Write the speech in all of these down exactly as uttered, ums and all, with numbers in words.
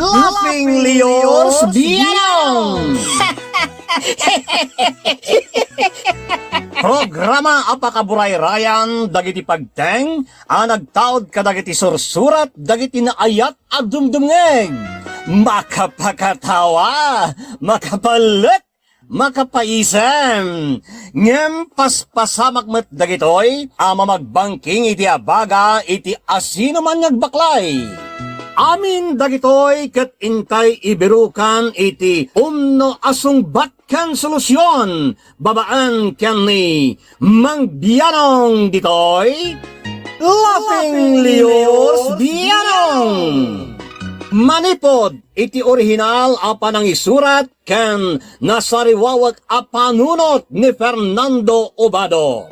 Laughing Leos Bianong! Programa a pakaburayrayan dagiti pagteng a nagtaud kadagiti sursurat dagiti naayat a dumdumngeg. Makapakatawa, makapalek, makapaisem. Ngem paspasamak met dagitoy a mamagbangking iti abaga iti asinoman nga agbaklay. Amin dagitoy ket intay ibirukan iti umno a sungbat ken solusion babaen ken ni Mang Bianong ditoy, Laughing Leos Bianong. Manipod iti orihinal a panangisurat ken nasariwawek a panunot ni Fernando Obado,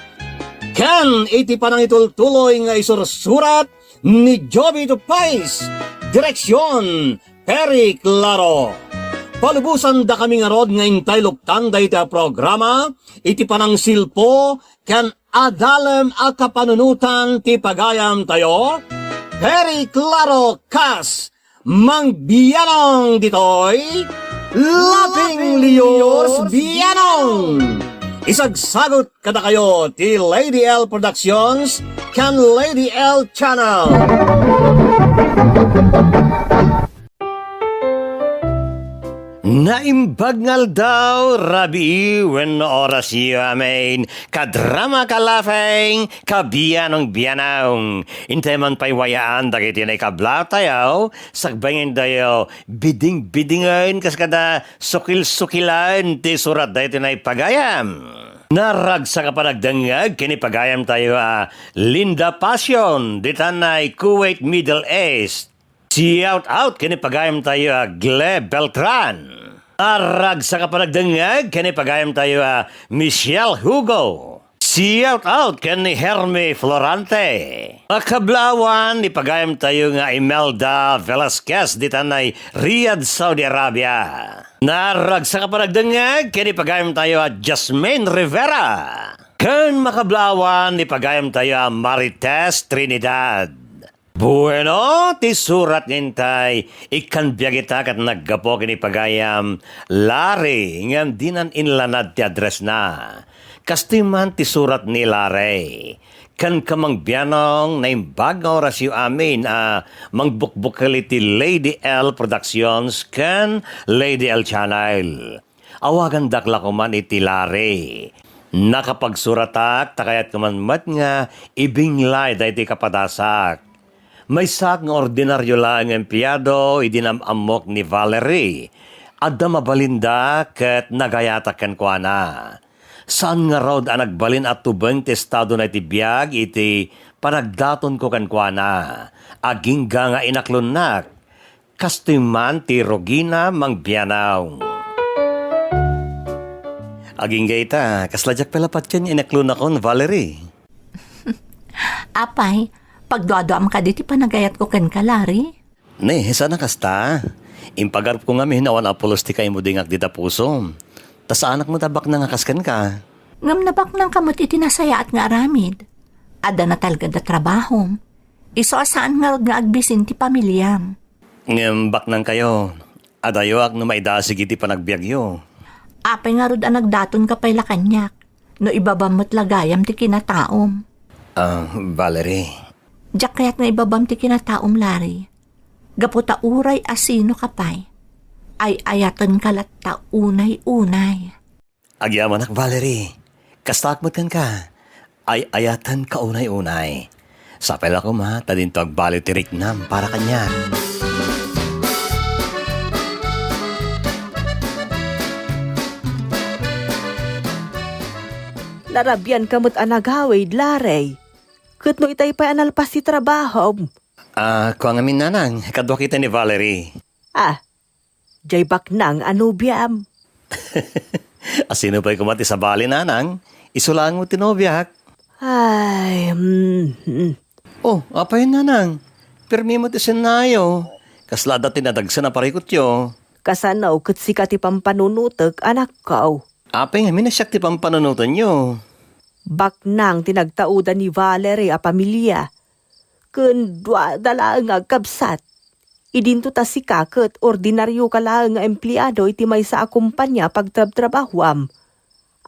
ken iti panangitultuloy nga isursurat ni Jovito Pais, direksion, Perry Claro. Palubosandakami ngarud nga intay luktan daytoy a programa iti panangsilpo ken adalem a kapanunotan ti pagayamtayo, Perry Claro kas Mang Bianong ditoy, Laughing Leos Bianong. Isagsagut kadakayo ti Lady L Productions ken Lady L Channel. Naimbag nga aldaw, rabii wenno orasyo, amen. Kadrama, kalafeng, kabianong-bianong. Intay man pay wayaan dagiti naikablattayo, sakbayendayo biding-bidingen kas kada sukil-sukilan ti surat daytoy naipagayam. Naragsak a panagdengngeg ken ni pagayamtayo a Linda Passion, ditan nay Kuwait, Middle East. Shout out ken ni pagayamtayo a Gle Beltran. Naragsak a panagdengngeg ken ni pagayamtayo a Michelle Hugo. Shout out ken ni Hermie Florante. Makablaawan ni pagayamtayo nga Imelda Velasquez ditan nay Riyadh, Saudi Arabia. Naragsak a panagdengngeg ken ni pagayamtayo a Jasmine Rivera. Ken makablaawan ni pagayamtayo a Marites Trinidad. Bueno, ti surat nga intay ikkan biag ita ket naggapu ken ni pagayam Larry ngem dinan inlanad ti addressna. Kastoy man ti surat ni Larry. Ken Mang Bianong, naimbag nga orasyo amin a mangbukbukel iti Lady L Productions ken Lady L Channel. Awagandak la koman iti Larry. Nakapagsuratak ta kayatko man met nga ibinglay daytoy kapadasak. Maysak nga ordinario laeng nga empleyado idi nam-ammok ni Valerie. Adda mabalinda ket nagayatak kenkuana. Saan ngarud a nagbalin a tubeng ti estadona iti biag iti panagdatonko kenkuana. Agingga nga inaklonnak. Kastoy man ti rugina, Mang Bianong. Agingga ita, kasla diak pay la patien nga inaklonakon, Valerie. Apay, pagduaduam kadi ti panagayatko kenka, Larry? Ne, saan a kasta. Impagarupko ngamin awan a pulos ti kaimudingak dita pusom. Ta saanak met a baknang a kas kenka. Ngem nabaknangka met iti nasayaat nga aramid. Adda natalged a trabahom. Isu a saan ngarud nga agbisin ti pamiliam. Ngem baknangkayo, adayoak no maidasig iti panagbiagyo. Apay ngarud a nagdatonka pay la kaniak, no ibabam met la gayam ti kinataom? Ah, Valerie. Diak kayat nga ibabam ti kinataom, Larry. Gapu ta uray a sinoka pay, ay-ayatenka latta unay-unay. Agyamanak, Valerie. Kastaak met kenka. Ay-ayatenka unay-unay. Sapay la koma ta dinto agbaliw ti riknam para kaniak. Narabianka met a nagawid, Larry. Ket no itay pay a nalpas ti trabahom? Ah, kua ngamin, nanang, kaduak ita ni Valerie. Ah, jay baknang a nobiam. Asino pay koma ti sabali, nanang? Isu laeng met ti nobiak. Ay, mm, mm. Oh, apay, nanang? Permi met ti sennayo. Kasla adda ti nadagsen a parikutyo. Kasano ket sika ti pampanunotek, anakko? Apay ngamin a siak ti pampanunotenyo? Baknang ti nagtaudan ni Valerie a pamilia. Ken duada laeng nga agkabsat. Idinto ta sika ket ordinarioka laeng nga empleado iti maysa a kompania a pagtrabtrabahuam.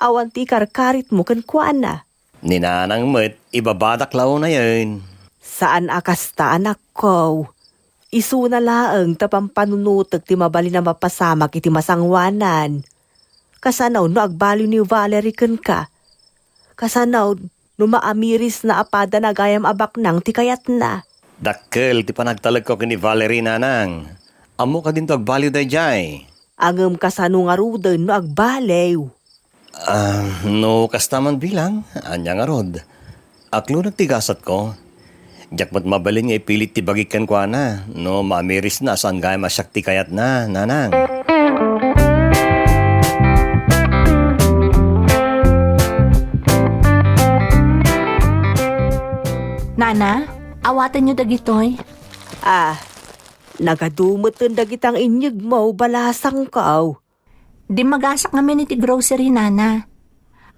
Awan ti ikarkaritmo kenkuana. Ni Nanang met, ibabadak la unayen. Saan a kasta, anakko. Isuna laeng ta pampanunotek ti mabalin a mapasamak iti masangoanan. Kasano no agbaliw ni Valerie kenka? Kasano no maamirisna a pada na gayam a baknang ti kayatna? Dakkel ti panagtalekko ken ni Valerie, Nanang. Ammok a dinto agbaliw daydiay. Ngem kasano ngaruden no agbaliw? Ah, no kasta man bilang, ania ngarud? Aklonek ti gasatko. Diak met mabalin nga ipilit ti bagik kenkuana no maamirisna a saan gayam a siak ti kayatna, Nanang. Nana, awatenyo dagitoy. Ah, nagadu metten dagita nga inyegmo, balasangko. Dimmagasak ngamin iti grocery, Nana.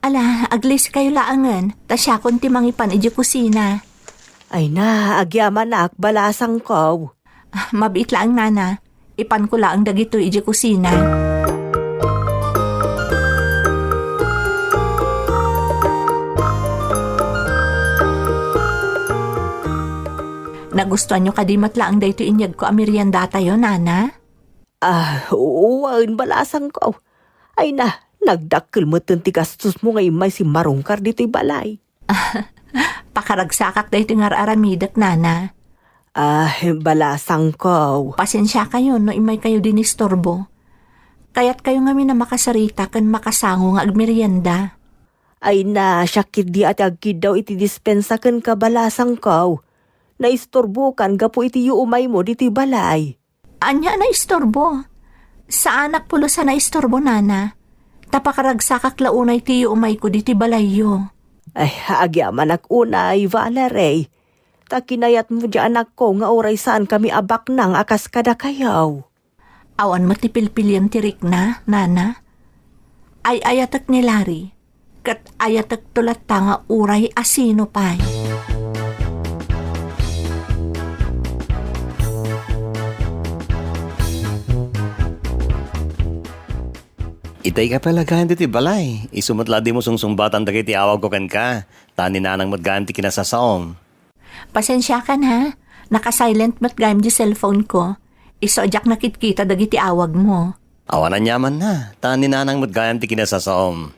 Ala, aglisikayo laengen, ta siakon ti mangipan idiay kusina. Ay na, agyamanak, balasangko. Ah, mabiit laeng, Nana. Ipanko laeng dagitoy idiay kusina. Nagustuanyo kadi met laeng daytoy inyegko a meriendatayo, Nana? Ah, wen, balasangko. Ay na, nagdakkel metten ti gastosmo nga immay simmarungkar ditoy balay. Pakaragsakak daytoy nga ar-aramidek, Nana. Ah, balasangko. Pasensiakayo no immaykayo diay istorbo. Kayatkayo ngamin a makasarita ken makasango nga agmerienda. Ay na, siak ketdi a ti agkiddaw iti dispensa kenka, balasangko. Naistorbokan gapu iti yuumaymo ditoy balay. Ania a naistorbo? Saanak pulos a naistorbo, Nana. Ta pakaragsakak la unay ti yuumayko ditoy balayyo. Ay, agyamanak unay, Valerie. Ta kinayatmo diay anakko nga uray saankami a baknang a kas kadakayo. Awan met ti pilpiliam ti rikna, Nana. Ay-ayatek ni Larry. Ket ayatekto latta nga uray asino pay. Itayka pay la gayam ditoy balay. Isu met la dimo sungsungbatan dagiti awagko kenka, ta ni Nanang met gayam ti kinasasaom. Pasensiakan, ha? Naka-silent met gayam di cellphone ko. Isu a diak nakitkita dagiti awagmo. Awan aniamanna, ta ni Nanang met gayam ti kinasasaom.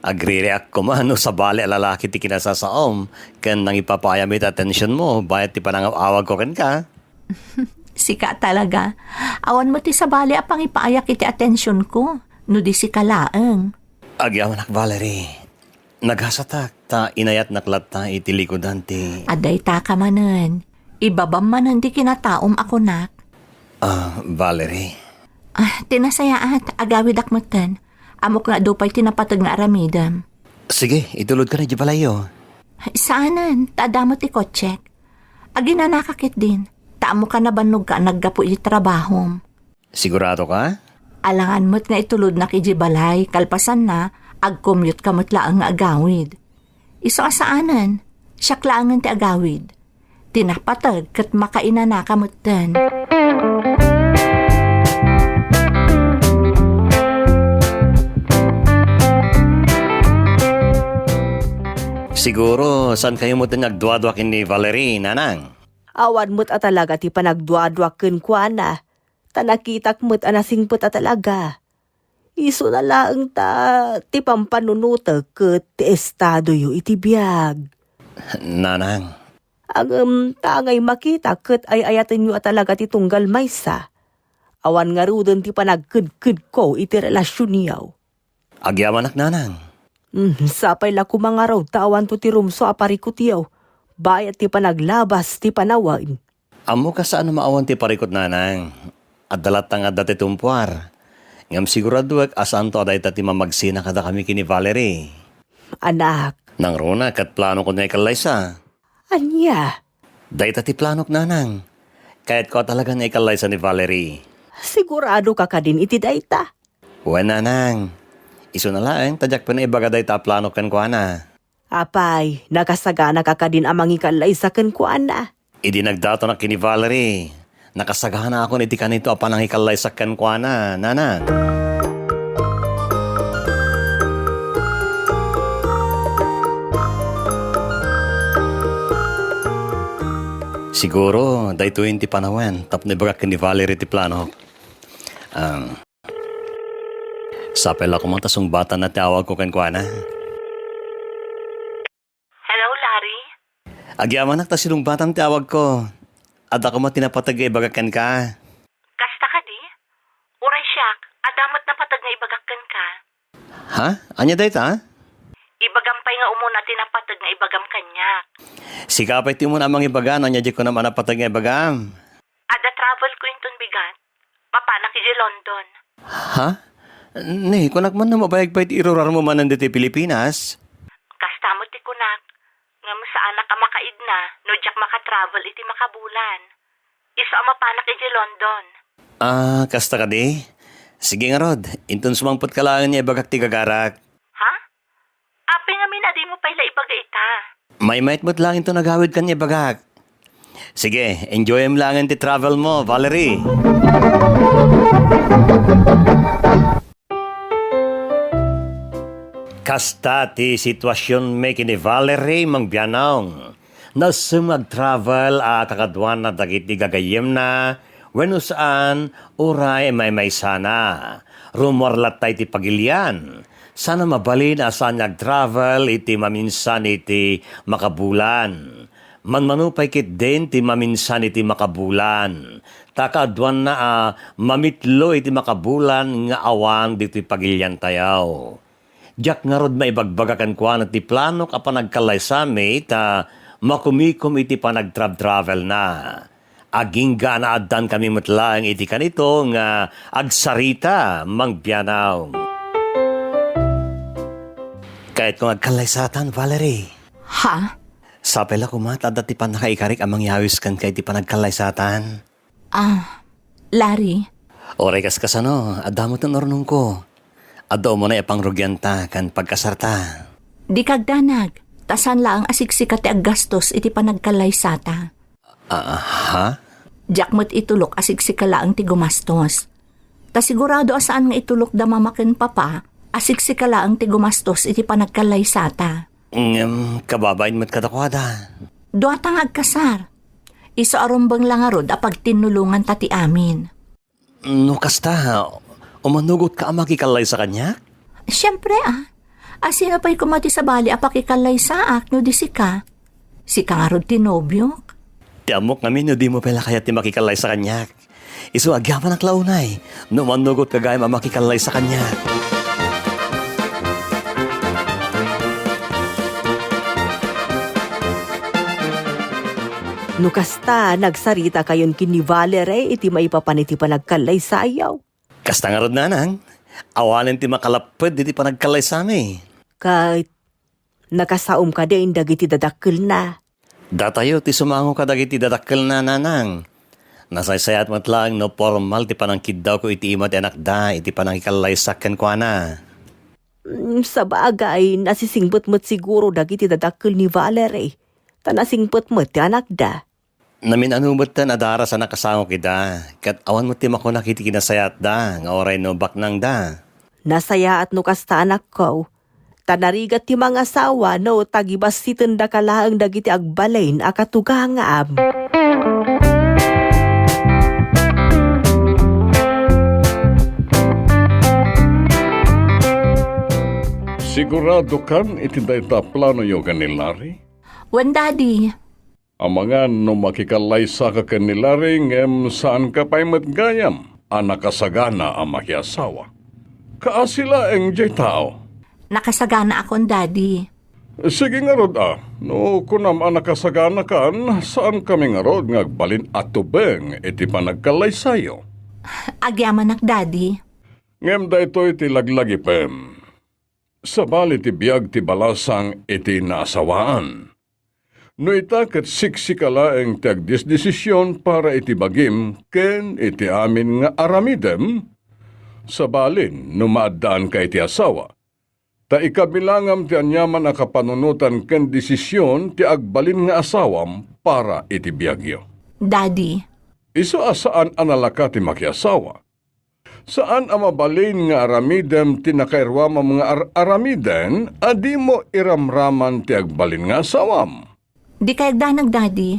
Agririak koma no sabali a lalaki ti kinasasaom, ken nangipapaayam iti atensionmo bayat ti panangaw-awagko kenka. Sika talaga. Awan met ti sabali a pangipaayak iti atensionko, no di sika laeng. Agyamanak, Valerie. Nagasatak ta inayatnak latta iti likudan ti Adda itaka manen. Ibabam manen ti kinataom a kunak. Ah, Valerie. Ah, ti nasayaat, agawidak metten. Ammok nga adu pay ti napateg nga aramidem. Sige, itulodka idiay balayyo. Saanen, ta adda met ti kotsek. Aginanaka ketdin, ta ammok a nabannogka a naggapu iti trabahom. Sigurado ka? Alangan met nga itulodnak idiay balay, kalpasanna, agcommute ka met laeng nga agawid. Isu a saanen, siak laengen ti agawid. Ti napateg ket makainanaka metten. Siguro, saankayo metten nga agduadua ken ni Valerie, Nanang? Awan met a talaga ti panagduaduak kenkuana. Ta nakitak met a nasingpet a talaga. Isuna laeng ta ti pampanunotek ket ti estadoyo iti biag. Nanang. Ngem ta angay makita ket ay-ayatenyo a talaga ti tunggal maysa. Awan ngaruden ti panagkedkedko iti relasionyo. Agyamanak, Nanang. Mm, sapay la koma ngarud ta awanto ti rumsua a parikutyo. Bayat ti panaglabas ti panawen. Ammok a saan a maawan ti parikut, Nanang. Adda latta nga adda ti tumpuar. Ngem siguradoek a saanto a dayta ti mamagsina kadakami ken ni Valerie. Anak. Nangruna ket planokon nga ikallaysa. Ania? Dayta ti planok, Nanang. Kayatko a talaga nga ikallaysa ni Valerie. Siguradoka kadin iti dayta? Wen, Nanang. Isuna laeng ta diak pay naibaga dayta a planok kenkuana. Apay, nakasaganaka kadin a mangikallaysa kenkuana? Idi nagdatonak ken ni Valerie, Nakasaganaakon iti kanito a panangikallaysak kenkuana, nanang. Siguro, daytoyen ti panawen tapno ibagak ken ni Valerie ti planok. Ah, sapay la koma ta sungbatanna ti awagko kenkuana. Hello, Larry? Agyamanak ta sinungbatam ti awagko. Adda koma ti napateg nga ibagak kenka. Kasta kadi? Uray siak, adda met napateg nga ibagak kenka. Ha? Ania dayta? Ibagam pay nga umuna ti napateg nga ibagam kaniak. Sika pay ti umuna a mangibaga no ania di kunam a napateg nga ibagam. Adda travel ko inton bigat. Mapanak idiay London. Ha? Ni, kunak man no mabayag pay ti irurarmo manen ditoy Pilipinas? Kasta met ti kunak, ngem saanak a makaidna no diak makatravel iti makabulan. Isu a mapanak idiay London. Ah, kasta kadi? Sige ngarud, inton sumangpetka laeng nga ibagak ti gagarak. Ha? Apay ngamin a dimo pay la ibaga ita? Maymayat met laeng inton agawidka nga ibagak. Sige, enjoyem laengen ti travel mo, Valerie. Kasta ti situasionmi ken ni Valerie, Mang Bianong. Nasim nga agtravel a kakaduana dagiti gagayyemna wenno saan, uray maymaysana. Rummuar latta iti pagilian. Saan a mabalin a saan nga agtravel iti maminsan iti makabulan. Manmano pay ketdin ti maminsan iti makabulan. Ta kaaduanna a mamitlo iti makabulan nga awan ditoy pagiliantayo. Diak ngarud maibagbaga kenkuana ti planok a panagkallaysami ta makumikom iti panagtrabtravelna. Agingga a naaddaankami met laeng iti kanito nga agsarita, Mang Bianong. Kayatko nga agkallaysatan, Valerie. Ha? Sapay la koma ta adda ti pannakaikarik a mangyawis kenka iti panagkallaysatan. Ah, Larry? Uray kaskasano, adda met ti urnongko. Adda umunay a pangrugianta ken pagkasarta. Dika agdanag, ta saan laeng a siksika ti aggastos iti panagkallaysata. Ah, ha? Diak met itulok a siksika laeng ti gumastos. Ta sigurado a saan nga itulok da mama ken papa a siksika laeng ti gumastos iti panagkallaysata. Ngem, kababain met kadakuada. Duata nga agkasar. Isu a rumbeng la ngarud a pagtinnulonganta ti amin. No kasta, umanugotka a makikallaysa kaniak? Siempre, a. A, sino pay koma ti sabali a pakikallaysaak no di sika? Sika ngarud ti nobiok. Ti ammok ngamin no dimo pay la kayat ti makikallaysa kaniak. Isu agyamanak la unay, no umanugotka gayam a makikallaysa kaniak. No kasta, nagsaritakayon ken ni Valerie iti maipapan iti panagkallaysayo. Kasta ngarud, nanang, awanen ti makalapped iti panagkallaysami. Ket nakasaom kadin dagiti dadakkelna? Datayo ti sumango kadagiti dadakkelna, nanang. Nasaysayaat met laeng no pormal ti panangkiddawko iti ima ti anakda iti panangikallaysak kenkuana. Mm, sabagay, nasisingpet met siguro dagiti dadakkel ni Valerie, ta nasingpet met ti anakda. Namin-ano metten a daras a nakasangok ida, ket awan met ti makunak iti kinasayaatda nga uray no baknangda. Nasayaat no kasta, anakko. Ta narigat ti mangasawa no tagibassitendaka laeng dagiti agbalin a katugangam. Siguradokan iti dayta a planoyo ken ni Larry? Wen, Daddy. Amangan no makikallaysaka ken ni Larry ngem saanka pay met gayam a nakasagana a makiasawa. Kaasi laeng diay tao. Nakasaganaakon, Daddy. Sige ngarud a, no kunam a nakasaganakan, saankami ngarud nga agbalin a tubeng iti panagkallaysayo. Agyamanak, Daddy. Ngem daytoy ti laglagipem. Sabali ti biag ti balasang iti naasawaan. No ita ket siksika laeng ti agdesdesisyon para iti bagim ken iti amin nga aramidem, sabalin no maaddaanka iti asawa, ta ikabilangam ti aniaman a kapanunotan ken desisyon ti agbalin nga asawam para iti biagyo. Daddy. Isu a saan a nalaka ti makiasawa. Saan a mabalin nga aramidem ti nakairuamam nga ar-aramiden a dimo iramraman ti agbalin nga asawam. Dikay agdanag, Daddy.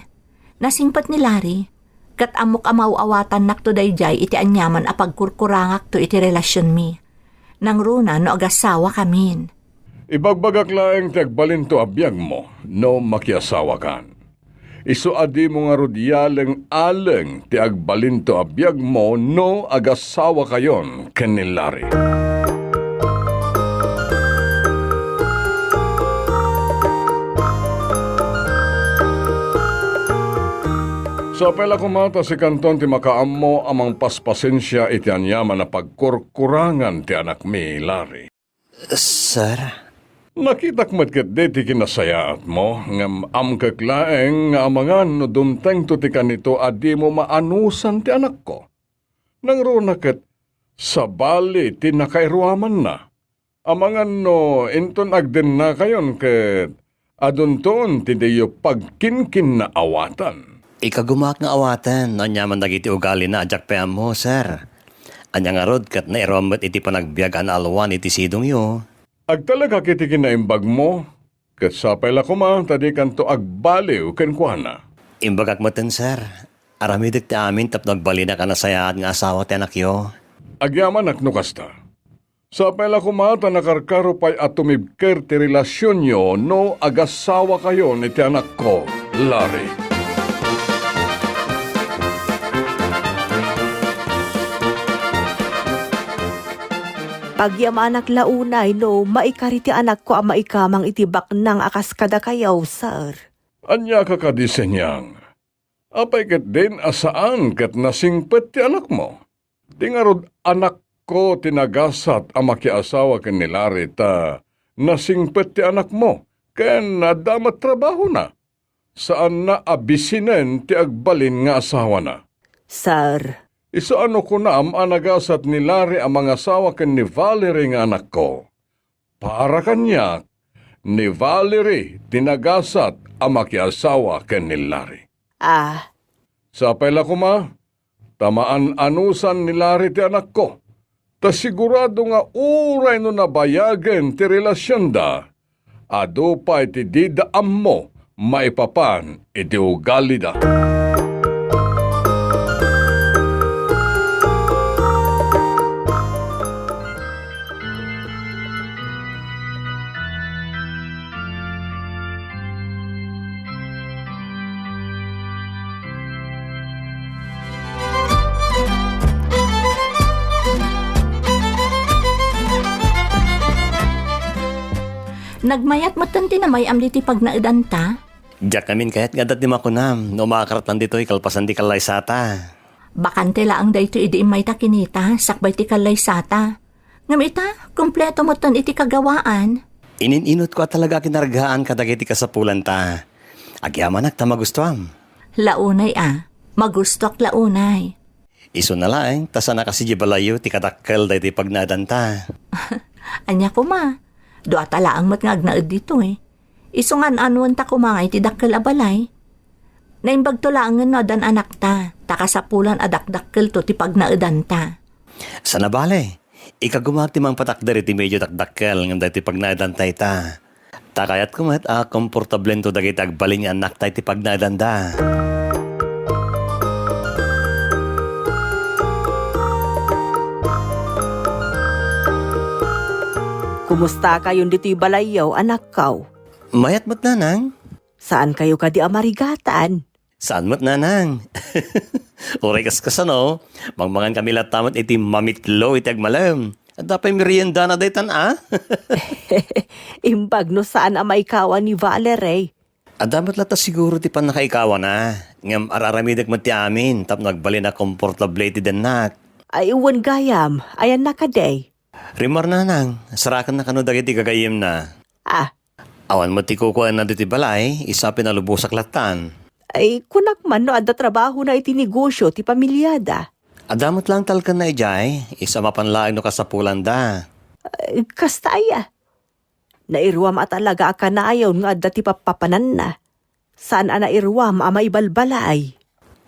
Nasingpet ni Larry, ket ammok a maaw-awatannakto daydiay iti aniaman a pagkurkurangakto iti relasionmi. Nangruna no agasawakamin. Ibagbagak laeng ti agbalinto a biagmo no makiasawakan. Isu a dimo ngarud yaleng-aleng ti agbalinto a biagmo no agasawakayon ken ni Larry. Sapay la koma ta sikanton ti makaammo a mangpaspasensia iti aniaman a pagkurkurangan ti anakmi, Larry. Sir? Nakitak met ketdi ti kinasayaatmo, ngem amkek laeng nga amangan no dumtengto ti kanito a dimo maanusan ti anakko. Nangruna ket sabali ti nakairuamanna. Amangan no inton agdennakayon ket adunton ti diyo pagkinkinnaawatan. Ikagumaak nga awaten no aniaman dagiti ugalina a diak pay ammo, sir. Ania ngarud ket nairuam met iti panagbiag a naalwan iti sidongyo. Agtalekak iti kinaimbagmo, ket sapay la koma ta dikanto agbaliw kenkuana. Imbagak metten, sir. Aramidek ti amin tapno agbalinak a nasayaat nga asawa ti anakyo. Agyamanak no kasta. Sapay la koma ta nakarkaro pay a tumibker ti relasionyo no agasawakayon iti anakko, Larry. Agyamanak la unay no maikari ti anakko a maikamang iti baknang a kas kadakayo, sir. Ania ka kadi, Senyang? Apay ketdin a saan ket nasingpet ti anakmo? Ti ngarud anakko ti nagasat a makiasawa ken ni Larry ta nasingpet ti anakmo ken adda met trabahona. Saanna a bisinen ti agbalin nga asawana. Sir. Isu a no kunam a nagasat ni Larry a mangasawa ken ni Valerie nga anakko. Para kaniak, ni Valerie ti nagasat a makiasawa ken ni Larry. Ah. Sapay la koma, ta maan-anusan ni Larry ti anakko. Ta sigurado nga uray no nabayagen ti relasionda, adu pay ti dida ammo maipapan iti ugalida. Nagmayat metten ti namay-am ditoy pagnaedanta. Diak ngamin kayat nga adda ti makunam no umakaratan ditoy kalpasan ti kallaysata. Bakante laeng daytoy idi immay ta kinita sakbay ti kallaysata. Ngem ita, kompleto metten iti kagawaan. Inin-inotko a talaga a kinargaan kadagiti kasapulanta. Agyamanak ta magustuam. Launay a, magustuak launay. Isuna laeng ta saan a kas idiay balayyo ti kadakkel daytoy pagnaedanta. Ania koma, duata laeng met nga agnaed ditoy. Isu nga an-anuenta koma nga iti dakkel a balay. Naimbagto laengen no addan anakta, ta kasapulan a dakdakkelto ti pagnaedanta. Saan a bale, ikagumaak ti mangpatakder iti medio dakdakkel ngem daytoy pagnaedanta ita. Ta kayatko met a komportablento dagiti agbalin nga annakta iti pagnaedanda. Kumustakayon ditoy balayyo, anakko? Mayat met, nanang. Saankayo kadi a marigatan? Saan met, nanang. Uray kas kasano, mangmangan kami latta met iti mamitlo iti agmalem. Adda pay meriendana daytan a. Imbag no saan a maikawan ni Valerie. Adda met latta siguro ti pannakaikawana, ngem ar-aramidek met ti amin tapno agbalin a komportable iti dennak. Ay, wen gayam, ayanna kadi? Rimar, nanang, sarakenna kano dagiti gagayyemna. Ah. Awan met ti kukuaenna ditoy balay, isu a pinalubosak lattan. Ay, kunak man no adda trabahona iti negosio ti pamiliada. Adda met laeng talkenna idiay, isu a mapan laeng no kasapulanda. Ay, kasta aya. Nairuam a talaga a kanayon nga adda ti pappapananna. Saan a nairuam a maibalbalay.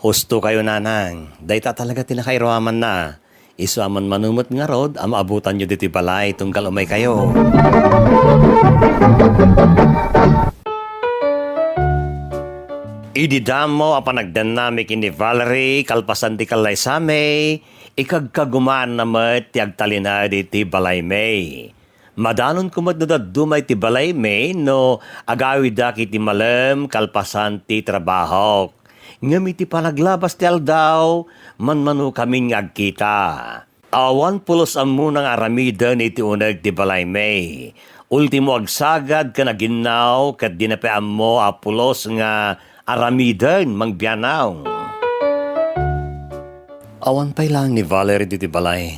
Husto kayo, nanang. Dayta talaga ti nakairuamanna. Isu a manmano met ngarud a maabutanyo ditoy balay tunggal umaykayo. Idi damo a panagdannami ken ni Valerie kalpasan ti kallaysami, ikagkagumaanna met ti agtalinaed iti balaymi. Madanonko met no dadduma iti balaymi no agawidak iti malem kalpasan ti trabahok. Ngem iti panaglabas ti aldaw, manmanokamin nga agkita. Awan pulos ammona nga aramiden iti uneg ti balaymi. Ultimo agsagad ken aginnaw ket dina pay ammo a pulos nga aramiden mangbianaw. Awan pay laeng ni Valerie ditoy balay.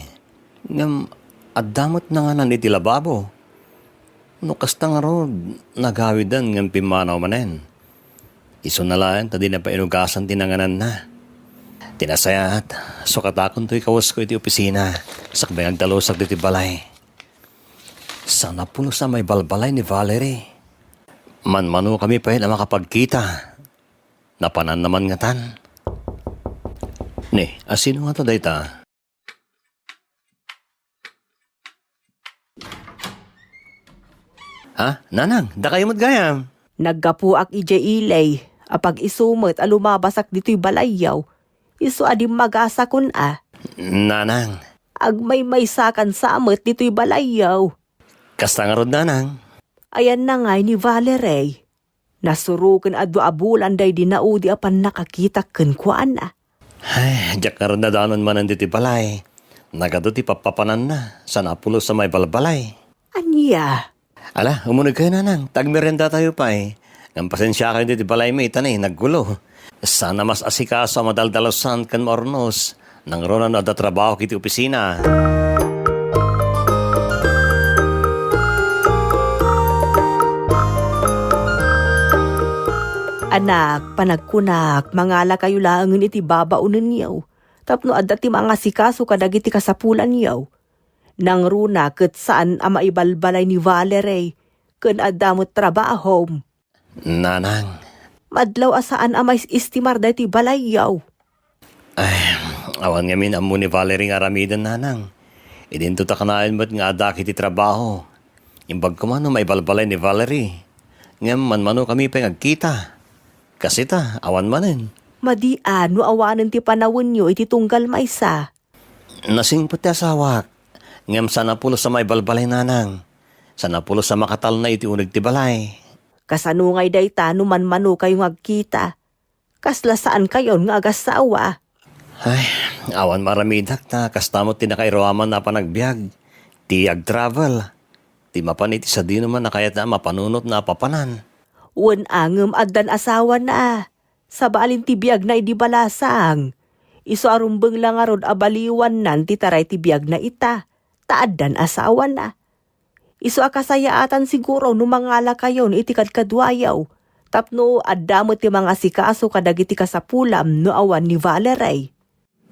Ngem adda met nanganan iti lababo. No kasta ngarud, nagawiden ngem pimmanaw manen. Isuna laeng ta dina pay inugasan ti nangananna. Ti nasayaat, sukatakonto ti kawesko iti opisina, sakbay nga agdalusak ditoy balay. Saan a pulos a maibalbalay ni Valerie. Manmanokami pay a makapagkita. Napananna man ngatan. Ni, asino ngata dayta? Ha? Nanang, dakayo met gayam? Naggapuak idiay ili, apag-isu met a lumabasak ditoy balayyo. Isu a dimmagasakon a. Nanang. Agmaymaysakan sa met ditoy balayyo. Kasta ngarud, nanang. Ayanna ngay ni Valerie. Nasuroken a dua a bulan daydi naudi a pannakakitak kenkuana. Ay, diak ngarud nadanon manen ditoy balay. Nagadu ti pappapananna, saan a pulos a maibalbalay. Ania? Ala, umunegkayo, nanang, ta agmeriendatayo pay. Ngem pasensiakayo ditoy balaymi, ta ni, naggulo. Saan a mas asikaso a madaldalusan ken maurnos. Nangruna no adda trabahok iti opisina. Anak, panagkunak, mangalakayo laengen iti babaonenyo, tapno adda ti mangasikaso kadagiti kasapulanyo. Nangruna ket saan a maibalbalay ni Valerie, ken adda met trabahom. Nanang. Madlaw a saan a mais-estimar daytoy balayyo. Ay, awan ngamin ammo ni Valerie nga aramiden, nanang. Idinto ta kanayon met nga adda iti trabaho. Imbag koma no maibalbalay ni Valerie. Ngem manmanokami pay nga agkita. Kas ita, awan manen. Madi a no awanen ti panawenyo iti tunggal maysa. Nasingpet ti asawak. Ngem saan a pulos a maibalbalay, nanang. Saan a pulos a makatalna iti uneg ti balay. Kasano ngay dayta no manmanokayo nga agkita? Kasla saankayon nga agassawa? Ay, awan maaramidak ta kasta met ti nakairuamanna a panagbiag. Ti agtravel. Ti mapan iti sadinoman a kayatna a mapanunotna a papanan. Wen a ngem addan asawana. Sabali ti biagna idi balasang. Isu a rumbeng la ngarud a baliwannan ti taray ti biagna ita, ta addan asawana. Isu a kasayaatan siguro no mangalakayon iti kadkaduayo, tapno adda met ti mangasikaso kadagiti kasapulam no awan ni Valerie.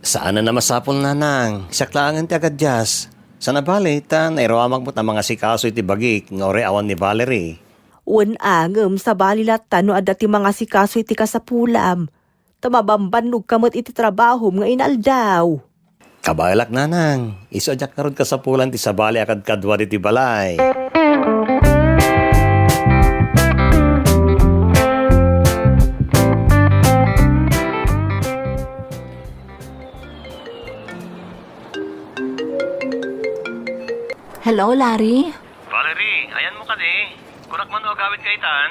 Saan a masapul, nanang. Siak laengen ti agadias. Saan a bale, ta nairuamak met a mangasikaso iti bagik nga uray awan ni Valerie. Wen a ngem sabali latta no adda ti mangasikaso iti kasapulam. Ta mabambannogka met iti trabahom nga inaldaw. Kabaelak, nanang. Isu a diak ngarud kasapulan ti sabali a kadkadua ditoy balay. Hello, Larry? Valerie, ayanmo kadi? Kunak man no agawidka itan?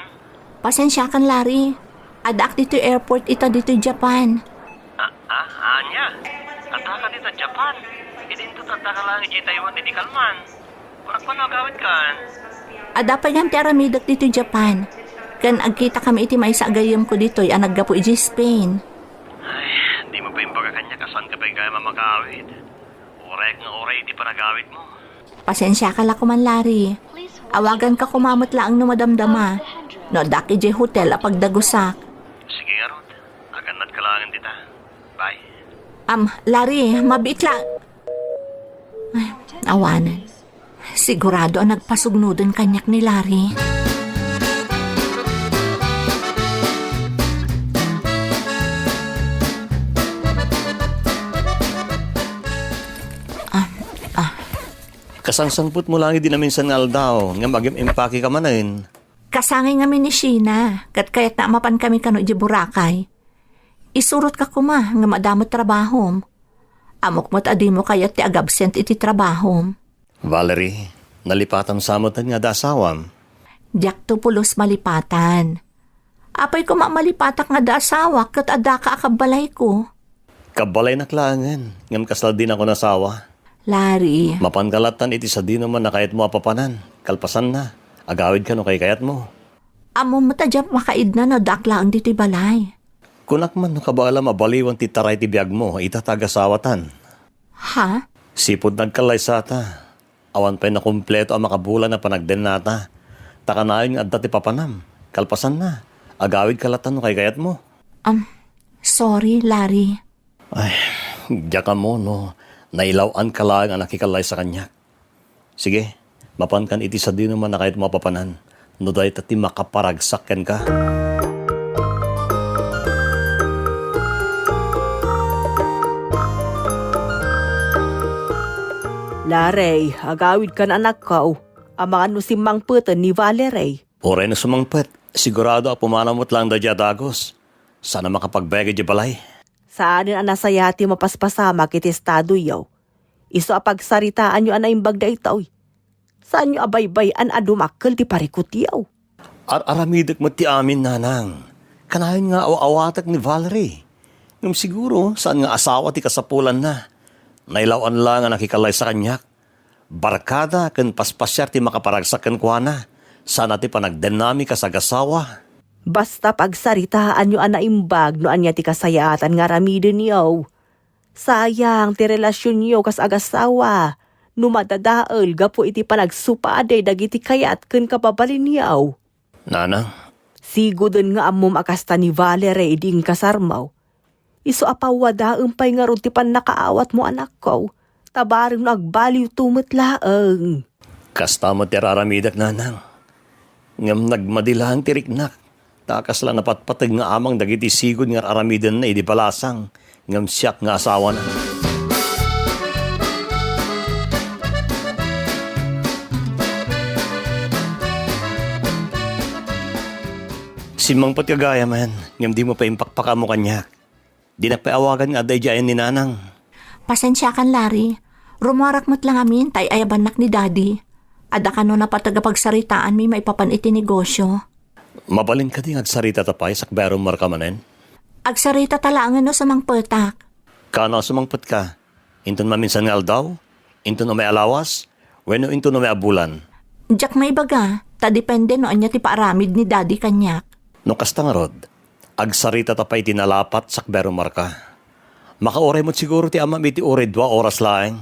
Pasensiakan, Larry. Addaak ditoy airport ita ditoy Japan. Ah, ah, ania? Addaka dita Japan? Idinto ta addaka laeng idiay Taiwan idi kalman. Kunak man no agawidkan? Adda pay gayam ti aramidek ditoy Japan. Ken agkitakami iti maysa a gayyemko ditoy a naggapu idiay Spain. Ay, dimo pay imbaga kaniak a saanka pay gayam a makaawid. Uray nga uray iti panagawidmo. Pasensiaka la koman, Larry. Awaganka koma met laeng no madamdama. No addaak idiay hotel a pagdagusak. Sige ngarud, agannadka laengen dita. Bye. Am, Larry, mabiit la. Ay, awanen. Sigurado a nagpasugnoden kaniak ni Larry. Sangsangbutmo laeng idi naminsan nga aldaw, ngem agim-impakeka manen. Kasangay ngamin ni Sheena, ket kayatna a mapankami kano idiay Boracay. Isurotka koma, ngem adda met trabahom. Ammok met a dimo kayat ti agabsent iti trabahom. Valerie, nalipatam sa met nga adda asawam? Diakto pulos malipatan. Apay koma a malipatak nga adda asawak ket addaka a kabbalayko? Kabbalaynak laengen, ngem kasla dinakon asawa. Larry. Mapanka lattan iti sadinoman a kayatmo a papanan. Kalpasanna, agawidka no kaykayatmo. Ammom met a diak makaidna no addaak laeng ditoy balay. Kunak man no kabaelam a baliwan ti taray ti biagmo, ita ta agasawatan. Ha? Sipud nagkallaysata. Awan pay nakumpleto a makabulan a panagdennata. Ta kanayon nga adda ti papanam. Kalpasanna, agawidka lattan no kaykayatmo. Am, sorry, Larry. Ay, diak ammo no nailaw-anka laeng a nakikallaysa kaniak. Sige, mapankan iti sadinoman a kayatmo a papanan. No dayta ti makaparagsak kenka. Larry, agawidkan anakko. Amangan no simmangpeten ni Valerie. Uray no sumangpet, sigurado a pumanaw met laeng daydiay a dagus. Saan a makapagbay idiay balay. Saanen a nasayaat ti mapaspasamak iti estadoyo. Isu a pagsaritaanyo a naimbag daytoy. Saanyo a baybay-an a dumakkel ti parikutyo. Ar-aramidek met ti amin, nanang. Kanayon nga aw-awatek ni Valerie. Ngem siguro, saan nga asawa ti kasapulanna. Nailaw-an laeng a nakikallaysa kaniak. Barkada ken paspasiar ti makaparagsak kenkuana. Saan a ti panagdennami kas agasawa. Basta pagsaritaanyo a naimbag no ania ti kasayaatan nga aramidenyo. Sayang ti relasionyo kas agasawa no madadael gapu iti panagsupadi dagiti kayat ken kababalinyo. Nanang. Siguden nga ammom a kasta ni Valerie idi inkasarmo. Isu a pawadaem pay ngarud ti pannakaawatmo, anakko, ta bareng no agbaliwto met laeng. Kasta met ti ar-aramidek, nanang. Ngem nagmadi laeng ti riknak, ta kasla napatpateg nga amang dagiti sigud nga ar-aramidenna idi balasang, ngem siak nga asawana. Simmangpet gagayamen, ngem dimo pay impakpakaammo kaniak. Dinak pay awagan nga adda idiay ayan ni Nanang. Pasensiakan, Larry. Rummuarak met la ngamin ta ay-ayabannak ni Daddy. Adda kano napateg a pagsaritaanmi maipapan iti negosyo. Mabalin kadi nga agsaritata pay sakbay a rummuarka manen? Agsaritata laengen no sumangpetak. Kaano a sumangpetka? Inton maminsan nga aldaw? Inton umay a lawas? Wenno inton umay a bulan? Diak maibaga, ta depende no ania ti paaramid ni Daddy kaniak. No kasta ngarud, agsaritata pay iti nalapat sakbay a rummuarka. Makauray met siguro ti amam iti uray dua oras laeng.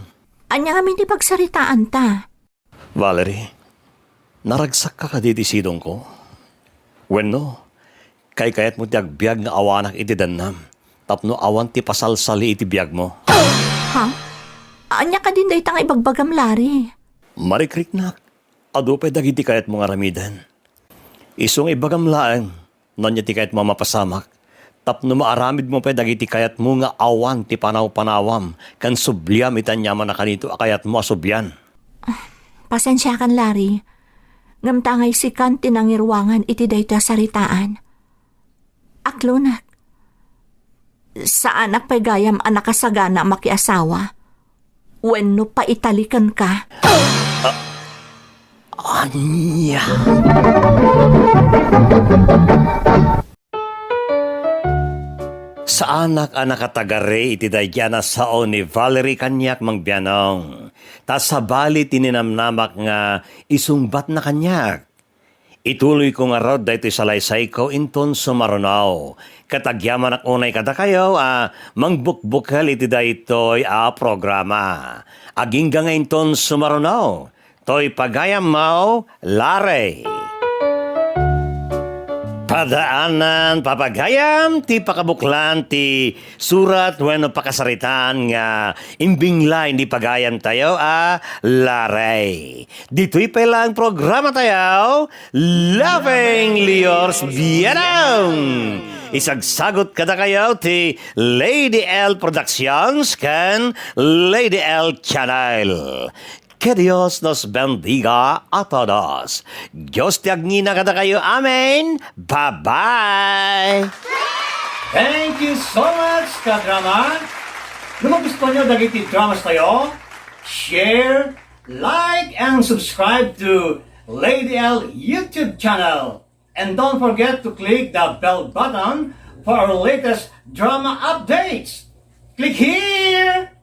Ania ngamin ti pagsaritaanta? Valerie, naragsakka kadi iti sidongko? Wenno, kaykayatmo ti agbiag nga awanak iti dennam tapno awan ti pasalsali iti biagmo? Ha? Ania kadin dayta nga ibagbagam, Larry? Marikriknak, adu pay dagiti kayatmo nga aramiden. Isu nga ibagam laeng, no ania ti kayatmo a mapasamak, tapno maaramidmo pay dagiti kayatmo nga awan ti panaw-panawam ken subliam iti aniaman a kanito a kayatmo a sublian. Pasensiakan, Larry. Ngem ta ngay sikan ti nangiruangan iti daytoy a saritaan. Aklonak. Saanak pay gayam a nakasagana a makiasawa. Wenno paitalikenka. Ah, ania? Saanak a nakatagari iti daydiay a sao ni Valerie kaniak, Mang Bianong. Ta sabali ti ninamnamak nga isungbatna kaniak. Ituloyko ngarud daytoy salaysayko inton sumaruno. Ket agyamanak unay kadakayo a mangbukbukel iti daytoy a programa. Agingga nga inton sumaruno, toy pagayammo, Larry. Padaanan, papagayam, ti pakabuklan ti surat wenno pakasaritaan nga imbingla iti pagayamtayo a Larry. Ditoy pay laeng programatayo, Laughing Liors Bianong. Isagsagot kadakayo ti Lady L Productions ken Lady L Channel. Que Dios nos bendiga a todos. Dios ti agngina kadakayo. Amen. Bye-bye. Thank you so much, kadrama. No magustuhan nyo dagiti dramas tayo, share, like, and subscribe to Lady L YouTube channel. And don't forget to click the bell button for our latest drama updates. Click here!